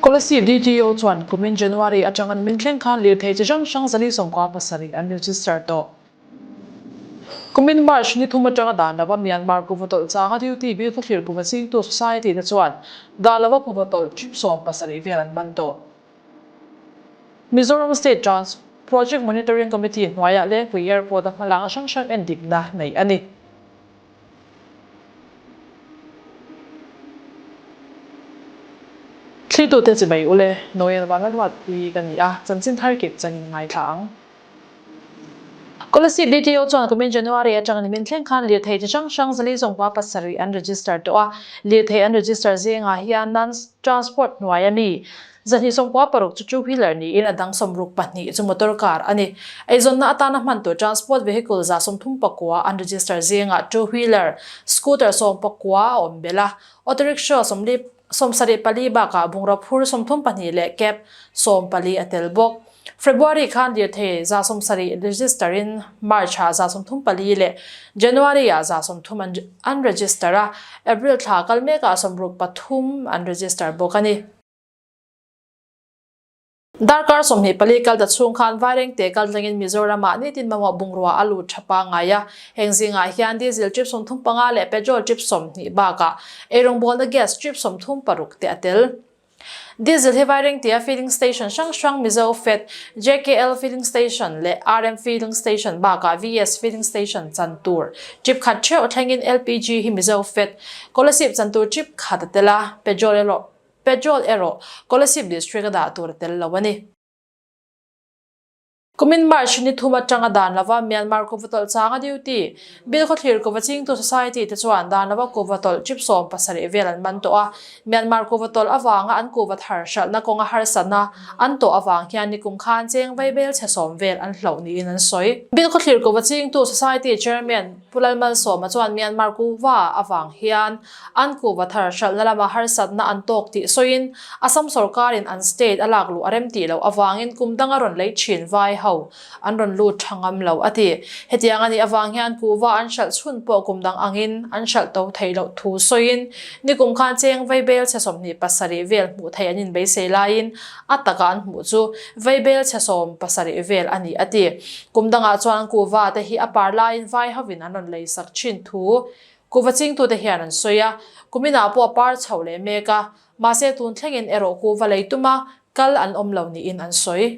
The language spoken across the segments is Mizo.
Kolasib DTO chuan kumin January atanga min thleng khan lirthei chi hrang hrang 497 an register tawh. Kumin March ni thum atanga dan lova Myanmar kuhva tawlh changa duty Bilkhawthlir kuhva chingtu society te chuan dan lova kuhva tawlh trip 70 vel an man tawh. Mizoram State Trans Project Monitoring Committee hnuaiah Lengpui Airport a hmalakna hrang hrang endikna neih a ni. Thlitute chi mai ule, Noel vanga ruatpui ka ni a, chanchin thar kip changin ngaithla ang. Kolasib DTO chuan kumin January atang nimin thleng khan lirthei chi hrang hrang 407 an register tawh a, lirthei an register zingah hian non transport hnuai a mi 296 chu two wheeler niin a dang 62 chu motor car a ni. Eizawnna atana hman tur transport vehicle 139 an register zingah two wheeler, scooter 19 a awm belh a, auto rickshaw 74 bakah bungraw phur 32 leh cab 14 a tel bawk. February khan lirthei 70 register in March ah 34 leh January ah 30 an register a, April thla kal mekah 63 an register bawk a ni. Darkar 24 kal ta chhung khan Vairengte kal tlangin Mizoram-ah nitin mamawh bungrua a lut tha pangngai a. Heng zingah hian diesel trip 35 leh petrol trip 20 bakah eirawngbawlna gas trip 36 te a tel. Diesel hi Vairengtea filling station hrang hrang Mizo Fet, JKL filling station leh RM filling station bakah VS filling station chan tur trip khat theuh thlengin LPG hi Mizo Fet, Kolasib chan tur trip khat a tel a, petrol erawh Petrol erawh Kolasib District a dah tur a tel lo a ni. Kumin March ni thum atanga dan lova Myanmar kuhva tawlh changa duty Bilkhawthlir kuhva chingtu society te chuan dan lova kuhva tawlh trip 70 vel an man tawh a. Myanmar kuhva tawlh avanga an kuhva thar hralhna kawnga harsatna an tawh avang hian nikum khan cheng vaibel chhe sawm vel an hloh niin an sawi. Bilkhawthlir kuhva chingtu society chairman Pu Lalmalsawma chuan Myanmar kuhva avang hian An kuhva thar hralhna lama harsatna an tawk tih sawiin Assam sorkarin an state a lak luh a rem tih loh avangin kum danga rawn lei thin vai ho an rawn lut tha ngam lo a ti. Hetiang a nih avang hian kuhva an hralh chhun pawh kum dang angin an hralh to theih loh thu sawiin nikum khan cheng vaibel chhe 27 vel hmuh theih an inbeisei laiin a taka an hmuh chu vaibel chhe 70 vel a ni a ti. Kum dangah chuan kuhva te hi a par laiin vai hovin an rawn lei sak thin thu Kuhva chingtute hian an sawi a, kuminah pawh a par chho leh mek a, mahse tun thlengin erawh kuhva lei tuma kal an awm lo niin an sawi.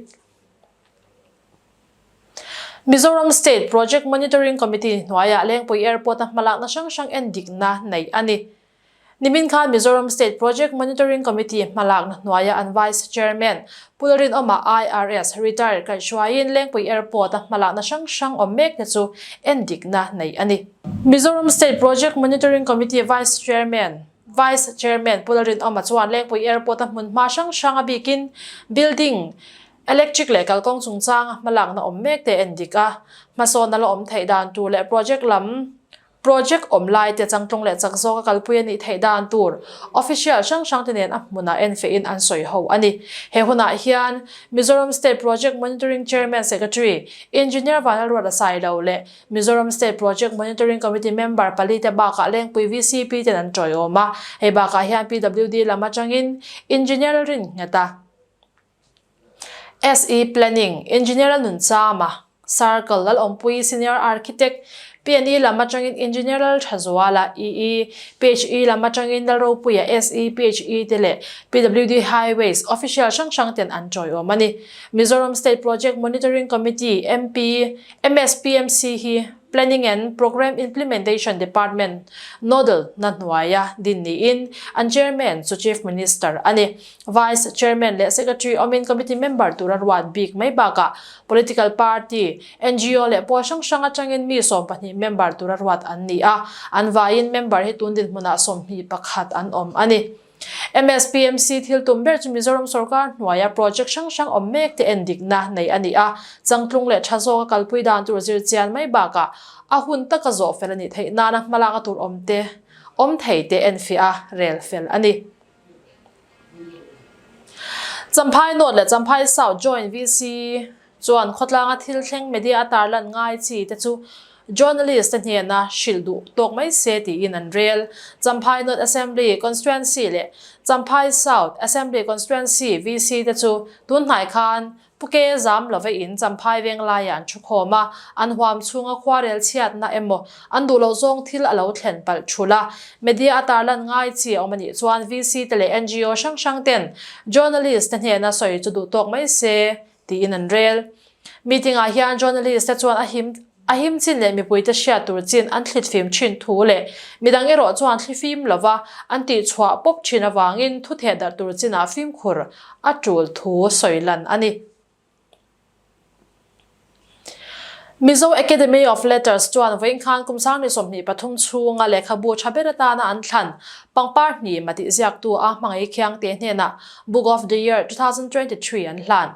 Mizoram State Project Monitoring Committee hnuaiah Lengpui Airport-a hmalakna hrang hrang endikna neih a ni. Nimin khan Mizoram State Project Monitoring Committee hmalakna hnuaia an Vice Chairman Pu Lalrinawma IRS retired kaihhruaiin Lengpui Airport-a hmalakna hrang hrang awm mekte chu endikna neih a ni. Mizoram State Project Monitoring Committee Vice Chairman Vice Chairman Pu Lalrinawma chuan Lengpui Airport-a hmunhma hrang hrang a bikin building, electric leh kalkawng chungchanga hmalakna awm mekte endik a, hmasawnna la awm theih dan tur leh project lam Project awm lai te changtlung leh chak zawka kalpui a nih theih dan tur official hrang hrang te nen a hmunah enfehin an sawi ho a ni. He hunah hian Mizoram State Project Monitoring Chairman Secretary Engineer Vanlalruata Sailo leh Mizoram State Project Monitoring Committee member pali te bakah Lengpui VCP ten an tawiawm a. Hei bakah hian PWD lam atangin Engineer Lalrinngeta, SE Planning, Engineer Lalnunchama, Circle Lalawmpui Senior Architect, PNE lam atangin Engineer Lalthazuala, EE, PHE lam atangin Lalropuia, SE, PHE te leh PWD Highways official hrang hrang ten an tawiawm a ni. Mizoram State Project Monitoring Committee, MP, MSPMC hi Planning and Programme Implementation Department nodal na hnuaia din niin an Chairman chu Chief Minister a ni. Vice Chairman leh Secretary awmin Committee member tura ruat bik mai bakah Political Party, ngo leh pawl hrang hrang atangin mi 12 member tura ruat an ni a, an vaiin member hi tun dinhmunah 21 an awm a ni. MSPMC thil tum ber chu Mizoram sorkar hnuaia project hrang hrang awm mek te endikna nei a ni a, changtlung leh tha zawka kalpui dan tur zir chian mai bakah a hun taka zawh fel a nih theih nana hmalak a tur awm te awm thei te enfiah a rel fel a ni. Champhai North leh Champhai South Joint VC chuan khawtlanga thil thleng media a tarlan ngai chi te chu. Journalist te hnena hrilh duh tawk mai se tiin an rel. Champhai North Assembly Constituency leh Champhai South Assembly Constituency VC te chu tunhnai khan Pu Ke zam lova in Champhai veng laiah an thu khawm a, an huam chhunga khuarel chhiatna emaw an duh loh zawng thil a lo thlen palh thul a. Media a tarlan ngai chi a awm a nih chuan VC te leh NGO hrang hrang ten journalist te hnena sawi chu duh tawk mai se tiin an rel. Meeting ah hian journalist te chuan a him A him chin leh mipuite hriat tur chin an thlitfim thin thu leh midang erawh chuan thlifim lova an tihchhuah pawp thin avangin thu theh darh tur chinah fimkhur a tul thu sawi lan a ni. Mizo Academy of Letters chuan vawiinkhan kum 23 chhunga lehkhabu tha ber atana an thlan pangpar hnim a tih ziaktu a hmangaih Khiangte hnenah Book of the Year 2023 an hlan.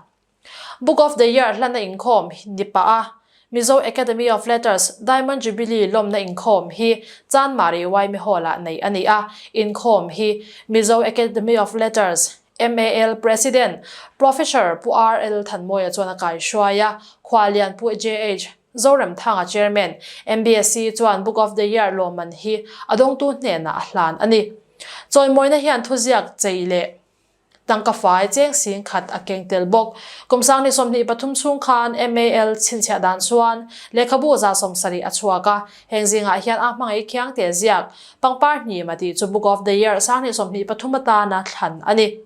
Book of the Year hlanna inkhawm ni pah a, Mizo Academy of Letters Diamond Jubilee lawmna inkhawm hi Chanmari Yma Hall-ah neih a ni a, inkhawm hi Mizo Academy of Letters, MAL, President Professor Pu RL Thanmawia chuan a kaihruai a, Khualian Pu JH Zoremthanga Chairman, MBSC chuan Book of the Year lawmman hi a dawngtu hnenah a hlan a ni. Chawimawina hian thuziak chei leh Tangka fai cheng sing khat a keng tel bawk. Kum 2023 chhung khan MAL chhinchhiah dan chuan lehkhabu 700 a chhuak a, heng zingah hian a hmangaih khiang te ziak pangpar hnim a tih chu Book of the Year 2023 atana thlan a ni.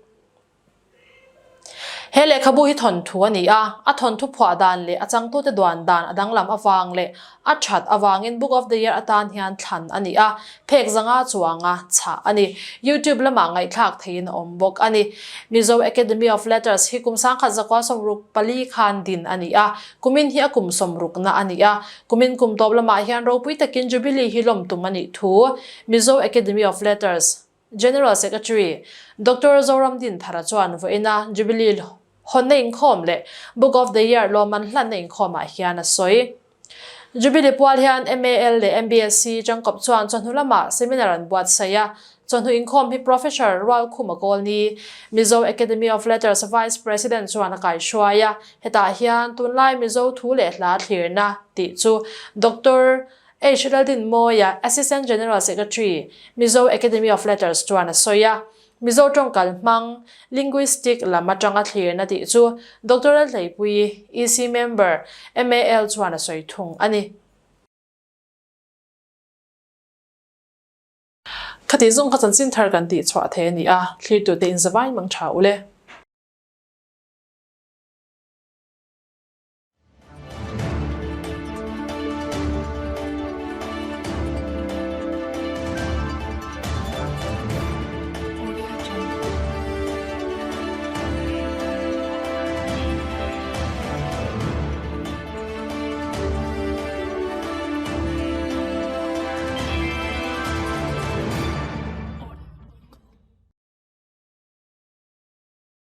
He lehkhabu hi thawnthu a ni a, a thawnthu phuah dan leh a changtute duan dan a danglam avang leh A that avangin Book of the Year atan hian thlan a ni a, phek zanga chuanga chhah a ni. YouTube lamah ngaihthlak theihin a awm bawk a ni. Mizo Academy of Letters hi kum 1964 khan din a ni a, kumin hi a kum sawmrukna a ni a. Kumin kum tawp lamah hian ropui takin Jubilee hi lawm tum a nih thu Mizo Academy of Letters General Secretary Doctor Zoram Dinthara chuan vawiina Jubilee hawnna inkhawm leh Book of the Year lawmman hlanna inkhawmah hian a sawi. Jubilee pual hian MAL leh MBSC tangkawp chuan chawhnu lamah seminar an buatsaih a, chawhnu inkhawm hi Professor Rualkhuma Kawlni, Mizo Academy of Letters Vice President chuan a kaihruai a, hetah hian tunlai Mizo thu leh hla thlirna tih chu Doctor H. Laldinmawia, Assistant General Secretary, Mizo Academy of Letters chuan a sawi a. Mizo tawngkal hmang, linguistic, lam atanga thlirna tih chu Doctor Lalhleipuii, EC Member, MAL chuan a sawi thung a ni. Khati zawng kha chanchin thar kan tih chhuah thei a ni a, thlirtute inzavai mang tha u le.